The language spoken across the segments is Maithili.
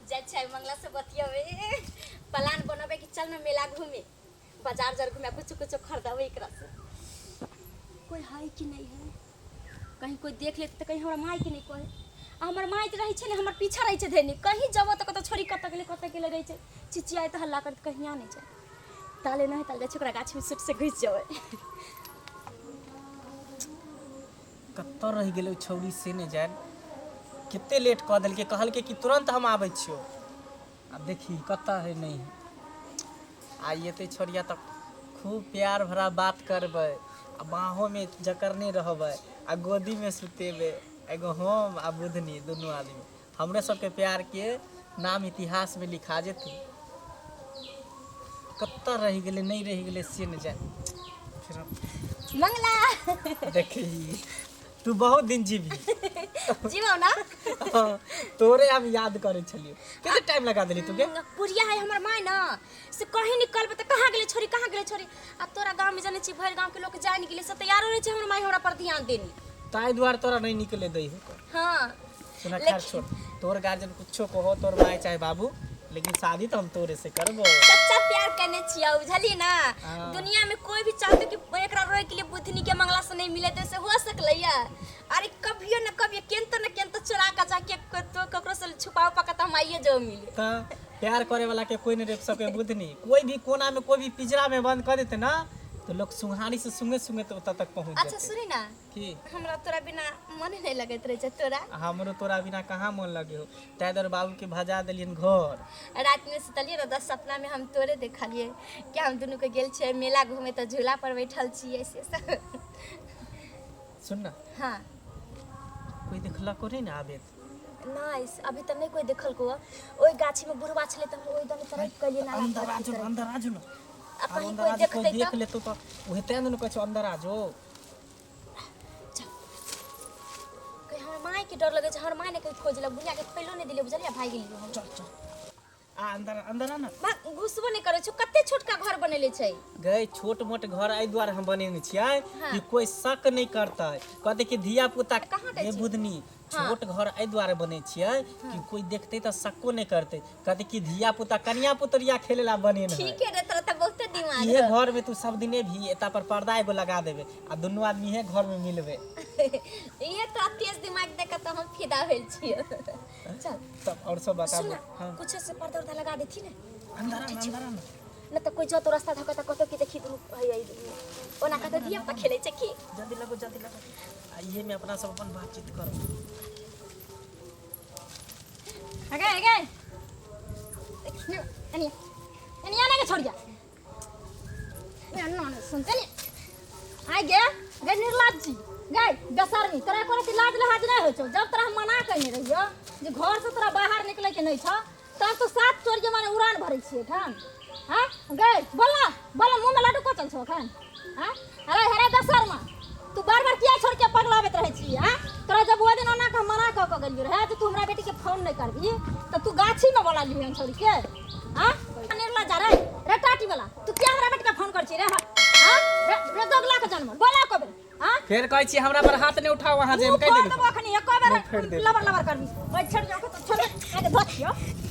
जाइ छै मंगला से बतियेबै, प्लान बनबै कि चल ना मेला घूमे, बाजार जार घूमे, कुछ कुछ खरीदबै एकरा से। कोई है कि नहीं है, कहीं कोई देख लेते तऽ कहीं हमरा मायके नहि कहै। आ हमर माय जे रहै छै ने, हमर पीछा रहै छै धेने। कहीं जेबो तऽ कहतौ छोरी कतऽ गेलै, कतऽ गेलै रहै छै चिचियाइत हल्ला करैत, कहिया नहि छै ताले नहि ताले जाइ छै ओकरा गाछमे सुट से घुसि जेबै। कतऽ रहि गेलै ओ छौड़ी से नहि जानि, कते लेट कऽ देलकै। कहलकै कि तुरन्त हम आबै छियौ। आब देखी कतऽ है नहि है। आइ एतै छोड़िया तऽ खूब प्यार भरा बात करबै आ बाहोमे जकड़ने रहबै आ गोदीमे सुतेबै। एगो हम आ बुधनी दुनू आदमी, हमरे सबके प्यारके नाम इतिहासमे लिखा जेतै। कतऽ रहि गेलै, नहि रहि गेलै से नहि जानि। फेर मंगला देखी, तू बहुत दिन जीबी। जीवो ना। तोरे हम याद करै छलियो। कते टाइम लगा देली तू के? बुढ़िया है हमर माय ना, से कहीं निकलबे तऽ कहाँ गेलै छोरी, कहाँ गेलै छोरी। आ तोरा गाँव में जानै छी, भरि गाँव के लोक जानि गेलै से तैयारो रहै छै हमर माय हमरा पर ध्यान देनी। ताहि दुआरे तोरा नहीं निकले दै हो। हाँ। सुना, खैर छोड़, तोर गार्जियन कुछो कहो, तोर माय चाहे बाबू, लेकिन शादी तो हम तोरे से करबो। सच्चा प्यार करने छियै, बुझलियै ना? हाँ। दुनिया में कोई भी चाहते कि एकरा रोय के लिए बुधनी के मंगला से नहीं मिले तो से हो सकलै या? अरे कभियो न कभियो केन तो न केन तो चोरा के जाके तो ककरो से छुपाओ पका तो हम आइए जो मिले। त प्यार करे वाला के कोई नहीं रोक सके बुधनी। कोई भी कोना में, कोई भी पिंजरा में बंद कर देते ना, तो लोग सुहानी से सुंगे सुंगे तो ओतऽ तक पहुंच अच्छा जेतै। सुनी ना। की? हमरा तोरा बिना मन नहीं लगैत रहे छै। तोरा? हमरो तोरा बिना कहाँ मन लगे हो। ताहि दुआरे बाबू के भजा देलियन घर। रात में सुतलियै ने तऽ सपना में हम तोरे देखलियै कि हम दुनू के गेल छियै मेला घूमे तऽ झूला पर बैठल छियै से सब। सुन ना। हाँ। कोई देखलक नहीं ना आबे? नहीं, अभी तऽ नहीं कोई देखलको। ओहि गाछी में बुढ़वा छलै तऽ हम ओहि दने तरफ कलियै ना। अंदर आ जो, अंदर आ जो ना। आ आब कहीं अंदर कोई आ जो, कोई देखतै देख तऽ लेतो तऽ उहे तें ने कहै छौ अंदर आ जो। कहीं हमर माय के डर लगै छै, हमर माय ने कहीं खोजलक। बुढ़िया के खोलो नहि दिलियै, बुझलियै? भागि गेलियै हम। चल चल, आ अंदर, अंदर आ ना। भाग, घुसबो नहि करै छै। कते छोटका घर बनेले छै। गए, छोट मोट घर एहि दुआरे हम बनेने छियै हाँ। कि कोई शक नहीं करतै, कहतै कि धिया पुता। कहाँ जाइ हे छी? बुधनी, हाँ। छोट घर एहि दुआरे बनै छियै कि कोई देखतै तऽ शक्को नहीं करतै, कहतै कि धिया पुता कनिया पुतरिया खेले ला बनेने है। ठीक है रे, तोरा तऽ बहुते दिमाग इहे है। घर में तू सब दिने भी एता पर पर्दा एगो लगा देबे आ दुनू आदमी इहे घर में मिलबे। इहे तोरा तेज दिमाग देख के तऽ हम फिदा भेल छियै। चल। तब और सब सुन बताबू। ना। हाँ। कुछ से पर्दा उर्दा लगा देती ने। अंदर आ ना, अंदर आ ना। न तऽ कोई जतो रास्ता धकता कहतो कि देखी दुनू है है दुनू ओना कहतो धिया पुता खेलै छै की। जल्दी लगो, जल्दी लगो। आ इहे में अपना सब अपन बातचीत करो। अगे अगे एनिया एनिया ना के छोड़िया ना ना सुनते नहीं आइ गे गे निर्लाज जी, गे बेशर्मी, तोरा एको रत्ती लाज लहाज नहीं होइ छौ? जब तोरा हम मना कयने रहियो जे घर से तोरा बाहर निकले के नहीं छौ, तब तो सात चोरिये माने उड़ान भरै छियै एखन। हाँ गे, बोल ना, बोल ना, मुँह में लड्डू कोचल छौ एखन? हाँ, अरे अरे बेशर्मा, तू बार बार किया छोड़ के पगलाबैत रहै छी? हाँ, तोरा जब ओहि दिन ओना के हम मना कऽ के गेलियो रहे जे तू हमरा बेटी के फोन नहीं करबही, तऽ तू गाछी में बोला लिहन छोड़ के। हाँ निर्लज्ज रे, रे टाटी वाला, तू किया हमरा बेटी के फोन कर छी रे? हाँ रे, रे दोगला के जन्म, बोला कबे? हाँ फेर कहै छी हमरा पर हाथ नहि उठाओ अहाँ जे हम मुँह कहि फोड़ देलहुँ। देबो अखनी एको बेर मुँह फोड़ि देबो। लबर लबर करबी ओइ छोड़ जाओ तो छोड़ आगे धो छियो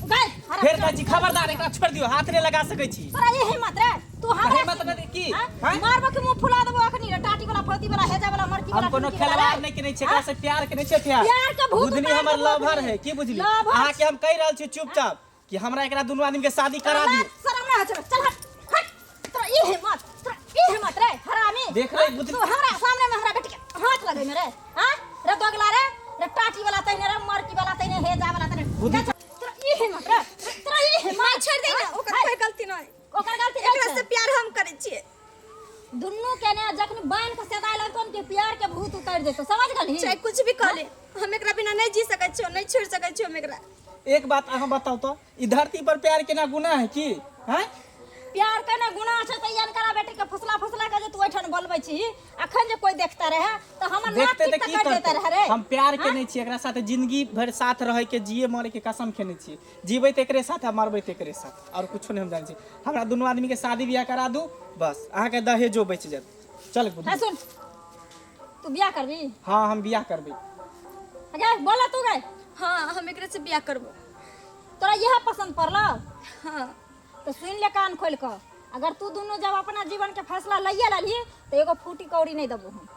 गए हरा। फेर कहै छी खबरदार, एकरा छोड़ि दियौ, हाथ नहि लगा सकै छी। तोरा ई हिम्मत रे? तू हमरा हिम्मत नहि की? हाँ? हाँ? मारबो के मुंह फुला देबो अखनी रे, टाटी वाला, फौती वाला, हेजा वाला, मरकी वाला, हम कोनो टुनकी वाला खेलवाड़ रे। नहि केने छियै, एकरा से प्यार केने छियै प्यार। प्यार के भूत बुधनी उतार हमर देबो लवर अखनी। है की, बुझली? लवर। अहाँके हम कहि रहल छी चुपचाप कि हमरा एकरा दुनू आदमी के शादी करा दियौ। लाज शरम नहि होइ छौ? चल हट हट। तोरा ई हिम्मत, तोरा ई हिम्मत रे हरामी? देख रे हाँ? बुधनी। तू हमरा सामने में हमरा बेटी के हाथ लगेने रे? हाँ रे दोगला रे, रे टाटी वाला तहिने रे, मरकी वाला तहिने, हेजा वाला तहिने। बुधनी। तोरा ई हिम्मत रे? तोरा ई हिम्मत? छोड़ दे ना, ओकर हाँ? कोई गलती नहीं। ओकर गलती नहीं एकरा छै। से प्यार हम करै छियै। दुनू के ने जखन बान्हि के सेदाय लगतौ ने कि प्यार के भूत उतर जेतौ, समझ गेलही? चाहे कुछ भी कह ले, हम एकरा बिना नहीं जी सकै छियै, नहीं छोड़ सकै छियै हम एकरा। एक बात अहाँ बताउ तऽ, ई धरती पर प्यार केना गुनाह है की? हैं? प्यार केना गुनाह छै तऽ अनकरा बेटी के फुसला फुसला के जे तू ओहिठाम बोलबै छी, अखन जे कोई देखता रहे तऽ हमर नाक देखते टीप तऽ की कऽ कटि जेता करतै? रहे रे। हम प्यार केने छियै एकरा साथे, जिंदगी भरि साथ रहै के, जिए मरे के कसम खेने छियै। जीबै तऽ एकरे साथ आ मरबै तऽ एकरे साथ, आओर कुछो नहि हम जानै छी। हमरा दुनू आदमी के शादी बियाह करा दू बस, अहाँके दहेजो बचि जायत। चल बुधनी। हाँ सुन, तू बियाह करबी? हाँ, हम बियाह करबै। गे बोला तू गे। हाँ, हम एकरे से बियाह करबो। तोरा इएह पसंद पड़लौ? हाँ। तो सुन ले कान खोल कऽ, अगर तू दुनू जब अपना जीवन के फैसला लइए लेलही तऽ एगो फूटी कौड़ी नहि देबो हम।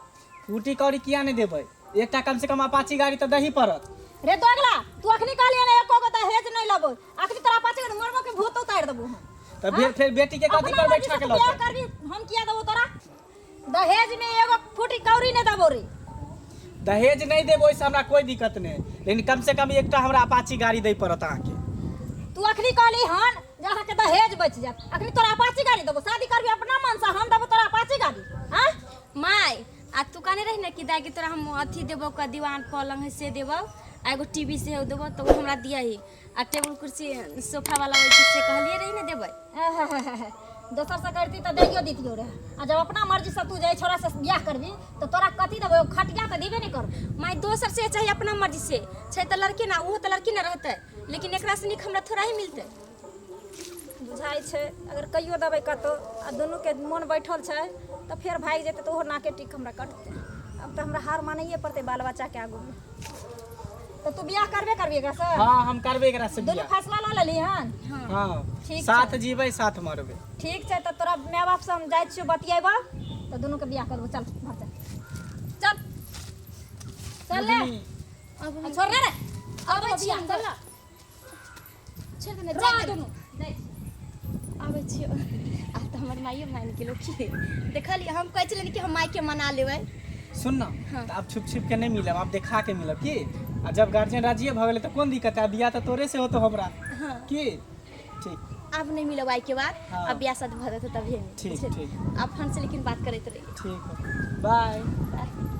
फूटी कौड़ी किया नहि देबै? एकटा कम से कम अपाची गाड़ी तऽ दही पड़त। रे दोगला, तू अखनी कहलियै ने एको गो दहेज नहि लेबो, अखनी तोरा अपाची गाड़ी मरबो के भूत उतारि देबो हम। तऽ फेर फेर बेटी के कथी अपना पर मर्जी बैठा से के तू बियाह लौटे? करबी, हम किया देबो तोरा दहेज में? एगो फूटी कौड़ी नहि देबो रे। दहेज नहि देब ओहिसँ हमरा कोई दिक्कत नहि, लेकिन कम से कम एकटा हमरा अपाची गाड़ी दै पड़त अहाँके। तू अखनी कहली हन जे अहाँके दहेज बचि जायत, अखनी तोरा अपाची गाड़ी देबो? शादी करबी अपना मन से, हम देबो तोरा अपाची गाड़ी? हाँ माय, आ तू कहने रही ने कि दाइ के तोरा हम अथी देबो क दीवान पलंग है से देबो, आ एगो टीवी सेहो देबो, तऽ ओ हमरा दियही, आ टेबुल कुर्सी सोफा वाला होइ छै से कहलियै रही ने देबै। दोसर से करती तऽ दैयो दितियो रहे, आ जब अपना मर्जी से तू जाय छोरा से बियाह करबी तऽ तोरा कथी देबो? एगो खटिया तऽ देबे नहि करबो। माय, दोसर से चाही अपना मर्जी से छै तऽ लड़की ना, ओहो तऽ लड़की ना रहतै, लेकिन एकरा से नीक हमरा थोड़ा ही मिलतै। बुझाइ छै अगर कहियो देबै कतहु आ दुनूके मोन बैठल छै तऽ फेर भागि जेतै, तऽ ओहो नाके टीक हमरा कटतै। आब तऽ हमरा हार मानैए पड़तै बाल बच्चाके आगूमे। तऽ तू बियाह करबे करबी एकरासँ? हाँ, हम करबै एकरा से दुनू बियाह। फैसला लऽ लेली हन? हाँ। ठीक छै। साथ जीबै, साथ मरबै। ठीक छै, तऽ तोरा माय बापसँ हम जाइ छियौ बतियेबऽ, तऽ दुनूके बियाह करबो। चल घर, चल चल चल ले। अब हम छोड़ रे रे। अबै छी हम। चल। छोड़ दे ने। रह जाय दे। दुनू। आबै छियौ। आब तऽ हमर माइयो मानि गेलो की देखलियै, हम कहै छलियै कि हम मायके मना लेबै। सुन ना। हाँ। तऽ आब छुप छुप के नहि मिलब, आब देखा के मिलब की। आ जब गार्जियन राजिए भऽ गेलै तऽ कोन दिक्कत है? बियाह तऽ तोरे से होतो हमरा। हाँ। की ठीक? आब नहि मिलब आइ के बाद। हाँ। अब बियाह शादी भऽ जेतै तभिए मिलब। ठीक, ठीक। आब फोन से लेकिन बात करैत रहियै। ठीक है, बाय। बाय।